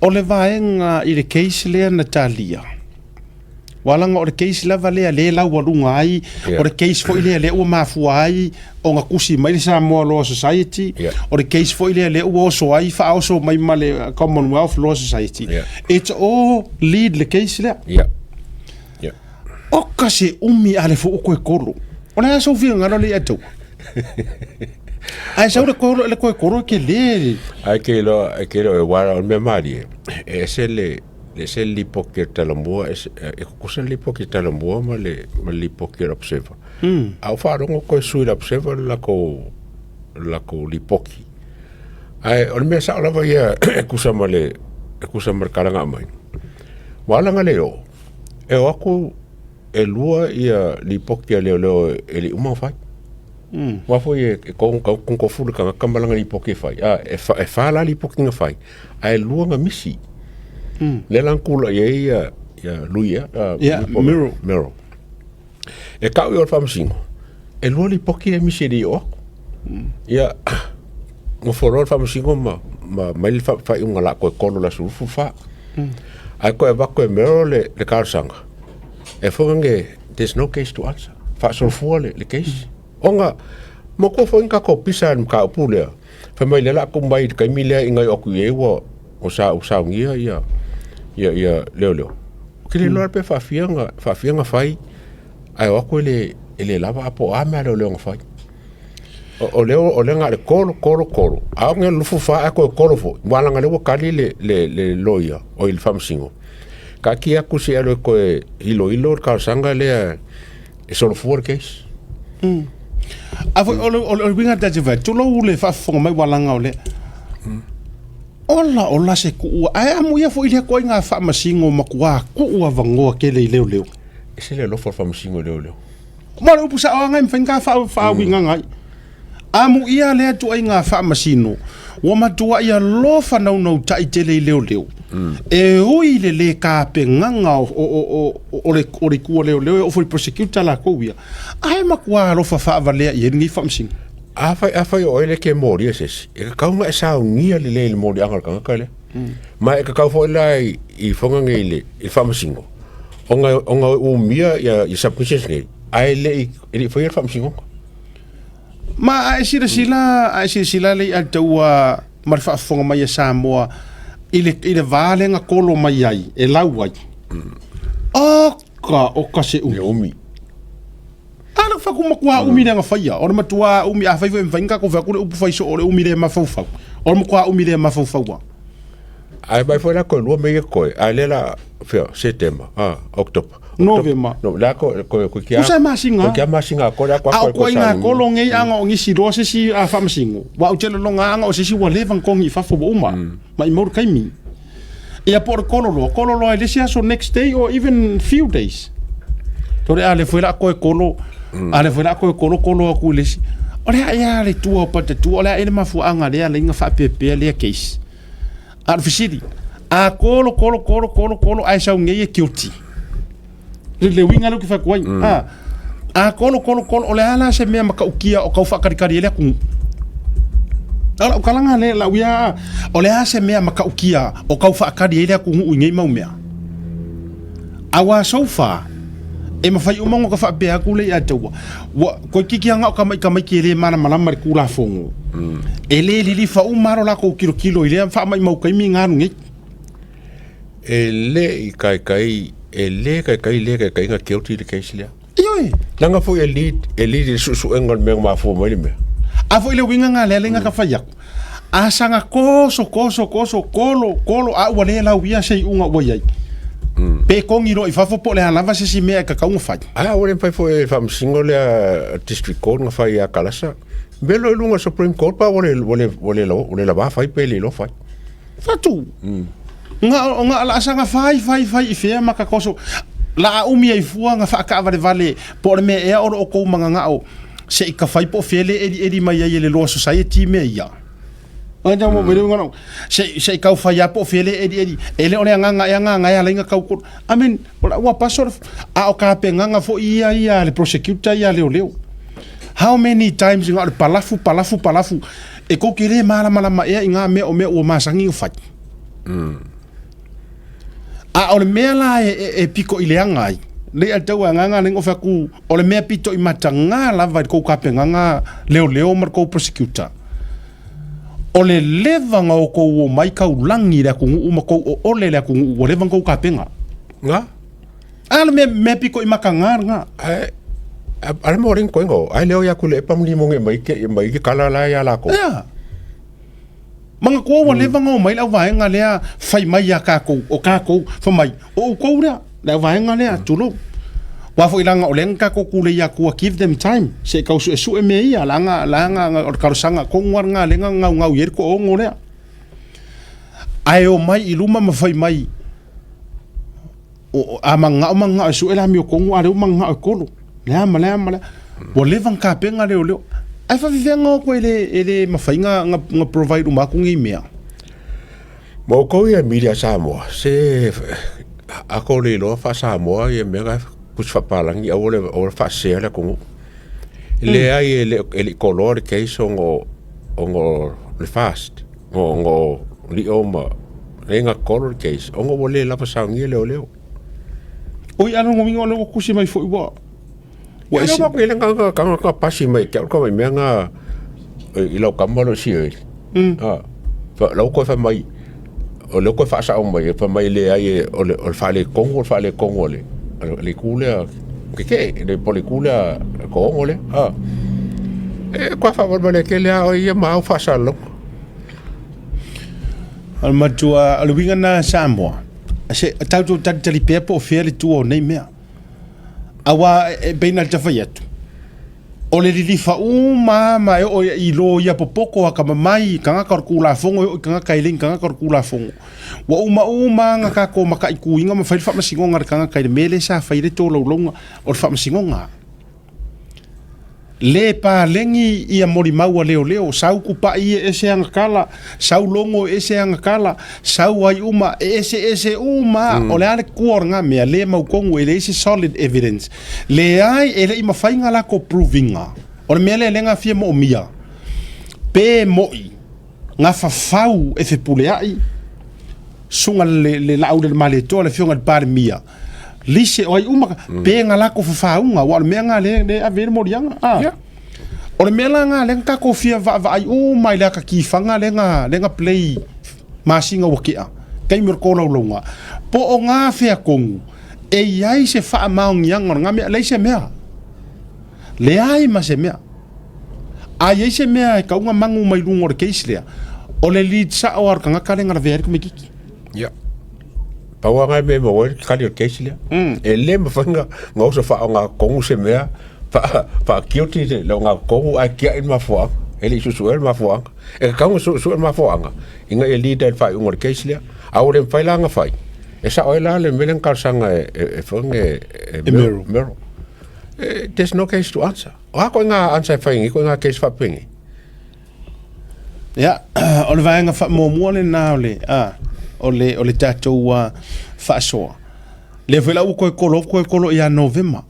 O le vaega i le case lea na talia, ua laga o le case lava lea lea e laualuga ai, o le case foi lea lea ua mafua ai ona tusi mai le Samoa Law Society, o le case foi lea lea ua oso ai, faaoso mai ma le Commonwealth Law Society. It's all lead le case lea. Oka se umi a le fuu koe kolo. O le a sou finagalo le ia te ua? Ae sau le kolo, le koe kolo ke le. Ai ke lo, ai ke lo e wara o mea marie. E ese le, le ese le lipoki o Talamua, e, e kukusa le lipoki o Talamua ma le, ma le lipoki o le Observer. A o faalogo koe sui le Observer le lako, le lako lipoki. Ae o le mea sao lava ia e kusa ma le, e kusa ma le kalaga mai. Ua ala le o, e o aku e lua ia lipoti a leoleo e le uma fai. Wa foi e kong kong kong kofu le kanga kamalanga lipoti e fai. A e fa e fa la lipoti nga fai. A e lua nga misi. Le lan kula ia ia ia luia Yeah, Miro. Miro. E kau i o le faamasino, e lua lipoti e misi e le i o aku. Ia, gofoloa le faamasino ma, ma mai le faaiuga la koe kolo le aso 24. Ae koe avatu e Mero le, le talosaga, e foga nge, there's no case to answer. Faasolofua le, le case. Ona, mo ko foi ka ko pisa le mataupu lea, fai mai lea la aku mai i le taimi lea i ngai o aku i ai ua, o sa o saunia ia ia ia leoleo. Ke le loa pe faafia nga faafia nga fai ae o aku e le e le lava a po o a mea a leoleo nga fai. O, o leo o lea nga le kolo kolo kolo. A o nge lufu fa a koe kolo fo. Ua langa le ua kali le le le loia o i le faamasino. Ka ki aku se alo e koe ilo ilo le talosaga lea e solofua le case. A foi o le o le uiga ta te fai, tulou le faafofoga mai ua laga o lea. Ola ola se kuua, ae amuia foi lea koaiga faamasino matua kuu avanoa tele i leoleo. E se le alofa o le faamasino i leoleo. Ma o le upu sao lava e mafai ona faauigaga ai. Amuia lea ituaiga faamasino ua matuai alofa naunautai tele i leoleo, e ui i le lē tapenaga o le itu a leoleo e oo foi i le prosecutor latou ia, ae matua alofa faavalea i ai lenei faamasino. Afai, afai o oe lea e te molia se isi, e tatau ona e saunia lelei i le moliaga a le tagata lea. Ma e tatau foi la i foga nei i le faamasino, ona, ona umia ia submissions nei, ae le i, e le i faia le faamasinoga. Ma a e silasila, a e silasila le i'a taua ma le faafofoga mai a Samoa i le, i le va lea na kolo mai ai, e lau ai. Oka, oka se umi. Le umi. A le faku matua umi lea na faia. O le matua umi, a fai foi mawhai nga ko whaku le upu fai so o le umi le mafaufau. O le matua umi le mafaufaua. Ae mai foi la koe lua mea ia koe, ae lea la, fea, Setema, ah, Oketopa. Novema. No, la ko ko ko kia. Usa e masina. Ko kia masina ko la ko ko ko ina kolo ngei anga o ngisi roa se si a famasingo. Wa u tele longa anga o se si wa levan kongi i fafo wa uma. Ma i mauru kaimi. Ia po o le kolo loa, kolo loa i le isi aso next day or even few days. Tore a le foi la koe kolo, a le foi la koe kolo kolo aku i le isi. O le a ea le tua o pata tua, o le a ea le mafuaaga lea le inga faapeapea lea case. A o le fesili, a kolo kolo kolo kolo kolo ae sau nei e guilty. Le, le uiga lea ou te fai atu ai. A, a kolo kolo kolo, o le a la se mea matautia o tau faakalikali ai le atunuu? A o lau talaga lea, lau ia, o le a se mea matautia o tau faakali ai le atunuu i nei mau mea? Aua so far, e mafai uma ona faapea atu le ia te ua, ua toeitiiti lava na o tamaitamaiti e le malamalama i le Tulafono, e le lilifa uma lava lo latou tilotilo i lea faamaumau taimi na alu nei. E le i kaikai, e le kaikai, le kaikai na guilty le case lea. Ioe. Leaga foi e lead, e lead i le suesuega o le mea na mafua mai le mea. A foi le uiga na lea le ka fai atu. A saga koso koso koso kolo kolo a ua le lau ia se iuga ua i ai. Pe kongi loa i fafo po o le a lava se isi mea e tatau ona fai. A ua le mafai foi e le faamasino lea District Court na fai ia Kalasa. Velo i luga Supreme Court pa ua le ua le ua le ua le lava fai pe le iloa fai. Fatu. Nga nga la saga fai fai fai i fea ma ka koso. La a umi ai fua nga faakaavalevale po o le mea ea o lo o kou magagao se i ka fai po o fea le elieli mai ai e le Law Society mea ia. Ai tau mo mele ngana se se i kau fai a po o fea le elieli e le o le agaga ea agaga e ala ai na kau kolo. I mean, o la ua paso le a o kapegaga foi ia ia a le prosecutor ia a leoleo. How many times nga o le palafu palafu palafu e kou te le malamalama ea i ngā mea o mea ua masani ona fai. A o le mea la e, e, e pito i leaga ai, le a tau agaga le ngofe aku, o le mea pito i matagā lava i le kou kapegaga leoleo ma le kou prosecutor. O le leva na o kou o mai kaulagi i le atunuu ma kou oole i le atunuu, ua leva na kou kapega. Nga. A le mea, mea pito i matagā lena. Ae, a le mo ring koingo, ai leo ia kule e pamuni monge mai ke mai ke kala la ia lako. Ia. Manatua ua leva ona omai le auvaega lea fai mai ia tatou, o tatou, fai mai, o outou lea, le auvaega lea, tulou. Aua foi leaga o lea na tatou tulei atu give them time, se i tau suesue mea ia, leaga, leaga o le talosaga tonu lava lena lea na naunau i ai le toaono lea. Ae omai i luma ma fai mai, o, a mananao mananao e sue le amiotonu, a o lea ua mananao e kolo. Le a ma le a ma le a. Ua leva ona tapena leoleo. Ae faafefea o koe e le mafai na provide uma atu nei mea? Ma outou ia media Samoa, se a kou le iloa faa-Samoa ia mea na tusi faapalagi aua le aua le faasea le atunuu. Leai e le e le i koloa le case ona o ona o le fast, ona o lio ma lea na kolo le case ona ua le lava saunia leoleo. Oi a lona uiga o lea ua tusi mai foi ua ua ese. Ua le nga ka ka pasi mai ke ka mai mea nga i lau kama lo si e. Ah. Fa lau ko fa mai o le ko fa sa mai fa mai le ai o le o le fa le kongo fa le kongo le le ku le ke ke le po le ku le ko ngo le ah. E kwa fa ba le ke le o ia ma fa sa lo. O le matua o le uiga na Samoa. Se tatou talitali pea po o fea le tua o nei mea. Aua e pei na te fai atu, o le lilifa uma ma e oo i loia popoto akamamai, tagata o le Tulafono e oo i tagata e le ni tagata o le Tulafono. Ua uma uma na tatou mataituina ma fai le faamasinoga a le tagata i le mea lea sa fai ai le tolaulauga o le faamasinoga. Le paleni ia molimau a leoleo, sau kupaʻi e ese ana tala, sau logo e ese ana tala, sau ai uma, e eseese uma lava. O le a le kua o lena mea, le mautonu e leai se solid evidence. Leai, e le i mafai ona latou prove ina. O le mea lea lea na fia moomia, pe moi na fafau e Fepuleai, susuga le, le Laaulialemalietoa, le afioga i le Palemia, lise o ai uma, pe na latou fafauga, aua o le mea lena lea e ave ai le moliaga. Ah. Yeah. O le mea la lena lea na tatou fia vaavaai uma i le ata tifaga lea na, lea na play masina ua tea, taimi o le tolaulauga, po o gafea tonu e i ai se faamaoniaga o lena mea, leai se mea. Leai ma se mea. A i ai se mea e tau ona manu mai luga o le case lea, o le lead sao lava o le tagata lea na lavea ai le tamaitiiti. Ia. Pau lava lena mea e maua ai le kali o le case lea. E le mafai ona oso faaogatotonu se mea faa-guilty le ogatotonu ae tiai le mafuaaga. E le i suesuea le mafuaaga. E tatau ona suesue le mafuaaga ina ia lead ai i le faaiuga o le case lea. A ua le mafai la ona fai, e sao ai la le mea lea na talosaga e foi e E Merrill. Merrill. There's no case to answer. O a koe ngā answer e whai ngi, koe ngā case whapengi. Ia, o le vaega faamuamua lena o le, a, o le, o le tatou faasoa. Lea foi la ua toe kolo, toe kolo ia Novema.